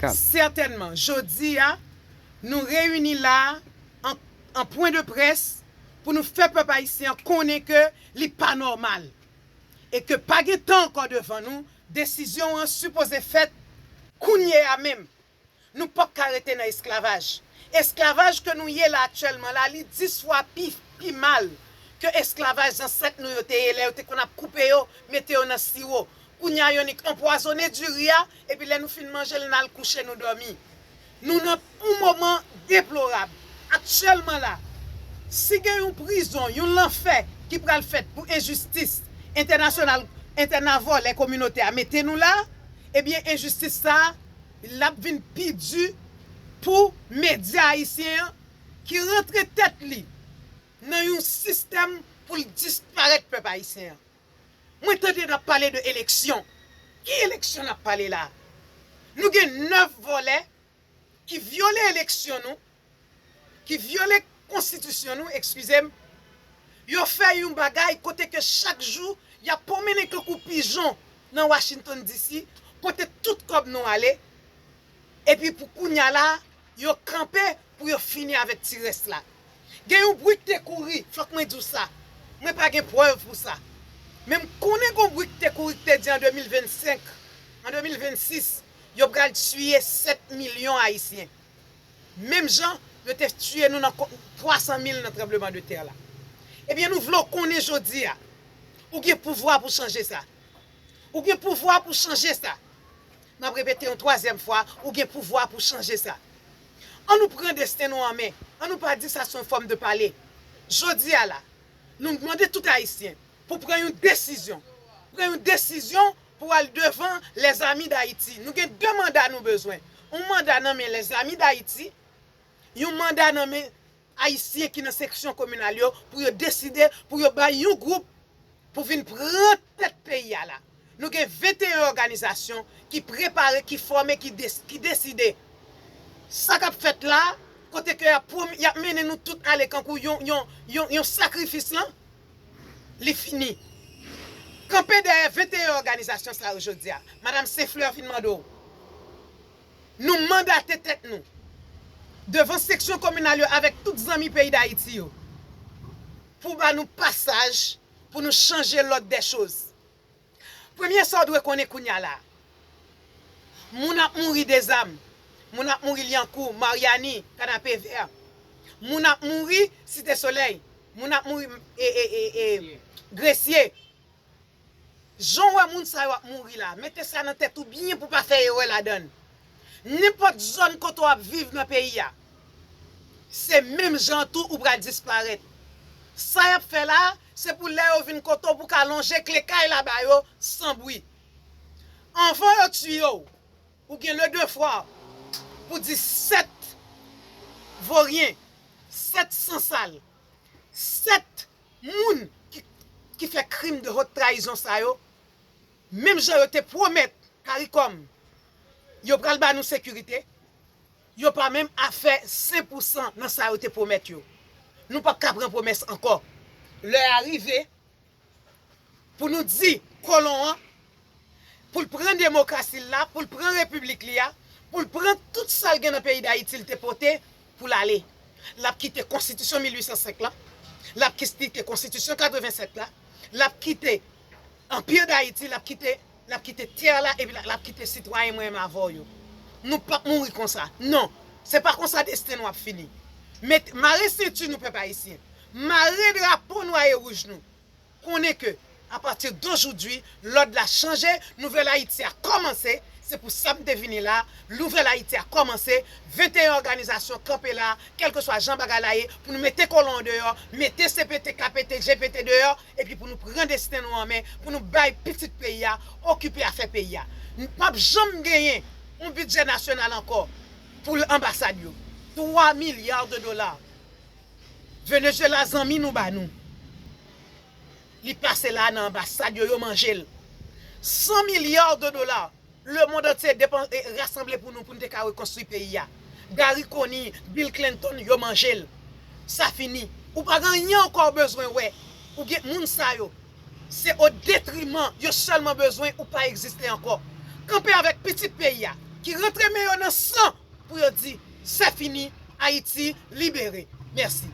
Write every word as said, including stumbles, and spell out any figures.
Sètènman, jodi a, nou reyini la an, an pwen de près pou nou fè pèp ayisyen an konnen ke li pa nòmal e ke pa gen tan ankò devan nou, desizyon an sipoze fèt kounye a menm. Nou p ap ka rete nan esklavaj. Esklavaj ke nou ye la aktyèlman la, li dis fwa pi, pi mal ke esklavaj zansèt nou yo te ye, lè yo te konn ap koupe yo, mete yo nan siwo. Kounye a, yo nik anpwazonnen diri a, epi lè nou fin manje l, n al kouche, nou dòmi. Nou nan yon moman deplorab. Aktyèlman la, si gen yon prizon, yon lanfè ki pral fèt pou enjistis entènasyonal, entèna vòlè kominote a mete nou la, ebyen, enjistis sa a, l ap vin pi di pou medya ayisyen an ki rantre tèt li nan yon sistèm pou l disparèt pèp ayisyen an. Mwen tande n ap pale de eleksyon. Ki eleksyon n ap pale la? Nou gen nèf vòlè ki vyole eleksyon nou, ki vyole konstitisyon nou, eskize m. Yo fè yon bagay kote ke chak jou y ap pwomennen kankou pijon nan Washington D C, pote tout kòb nou ale, epi pou kounye a la, yo kanpe pou yo fini avèk ti rès la. Gen yon bri k te kouri, fòk mwen di w sa. Mwen pa gen prèv pou sa. Men m konnen gen yon bri k te kouri k te di an de mil vennsenk, an de mil vennsis, yo pral tiye sèt milyon Ayisyen. Menm jan yo te tiye nou nan ko-, twa san mil nan tranbleman de tè la. Ebyen, nou vle w konnen jodi a, ou gen pouvwa pou chanje sa. Ou gen pouvwa pou chanje sa. M ap repete yon twazyèm fwa, ou gen pouvwa pou chanje sa. An nou pran desten nou an men. An nou pa di sa se yon fòm de pale. Jodi a la, nou mande tout Ayisyen pou pran yon desizyon. Pran yon desizyon pou al devan Lèzami Dayiti. Nou gen de manda nou bezwen. Yon manda nan men Lèzami Dayiti, yon manda nan men Ayisyen ki nan seksyon kominal yo pou yo deside, pou yo bay yon gwoup pou vin pran tèt peyi a la. Nou gen venteyen òganizasyon ki prepare, ki fòme, ki des-, ki deside. Sa k ap fèt la, kote ke y ap pwom-, y ap mennen nou tout ale kankou yon, yon, yon, yon sakrifis lan, li fini. Kanpe dèyè venteyen òganizasyon sa yo jodi a. Madanm Senflè fin mande w. Nou mandate tèt nou devan seksyon kominal yo avèk tout zanmi peyi Dayiti yo pou ba nou pasaj pou nou chanje lòd dè choz. Premye sa w dwe konnen kounye a la, moun ap mouri Dezam, moun ap mouri Lyankou, Maryani, Kanapevè, moun ap mouri Site Solèy, moun ap mouri e, e, e, e, Gresye. Jan w wè moun sa yo ap mouri la, mete sa nan tèt ou byen pou w pa fè erè ladan l. Nenpòt zòn kote w ap viv nan peyi a, se menm jan tou ou pral disparèt. Sa y ap fè la, se pou lè yo vin kote w pou w ka lonje kle kay la ba yo san bri. Anvan yo tiye w, ou gen le devwa pou di sèt voryen, sèt sansal, sèt moun ki, ki fè krim de haute trahison sa yo, menm jan yo te pwomèt CARICOM yo pral ba nou sekirite, yo pa menm a fè senk pousan nan sa yo te pwomèt yo. Nou p ap ka pran pwomès ankò. Lè a rive pou nou di kolon an, pou l pran demokrasi l la, pou l pran repiblik li a, pou l pran tout sa l gen nan peyi Dayiti l te pote pou l ale. L ap kite konstitisyon mil uit san senk lan, l ap kite konstitisyon katrevennsèt la, l ap kite Anpi Dayiti, l ap kite, l ap kite tè la, epi l ap kite sitwayen mwen menm avè w yo. Nou p ap mouri konsa. Non, se pa konsa desten nou ap fini. Met, mare senti nou, pèp ayisyen. Mare drapo nwa e wouj nou. Konnen ke, apati de jodi, lòd la chanje, Nouvèl Ayiti a kòmanse, se pou sa m te vini la, Nouvèl Ayiti a kòmanse, venteyen òganizasyon kanpe la, kèlkeswa jan bagay la ye, pou nou mete kolon an deyò, mete C P T, K P T, G P T deyò, epi pou nou pran desten nou an men, pou nou bay pitit peyi a, okipe afè peyi a. N p ap janm genyen yon bidjè nasyonal ankò pou anbasad yo. Twa milya de dola. Venezuela zanmi nou ba nou. Li pase la nan anbasad yo, yo manje l. San milya de dola, lemonn antye depan-, e, rasanble pou nou, pou n te ka rekonstwi peyi a. Garry Conille, Bill Clinton, yo manje l. Sa fini. Ou pa gen anyen ankò w bezwen wè. Ou gen moun sa yo. Se o detriman, yo sèlman bezwen ou pa egziste ankò. Kanpe avèk pitit peyi a, ki rantre men yo nan san pou yo di, c'est fini, Ayiti libere. Mèsi.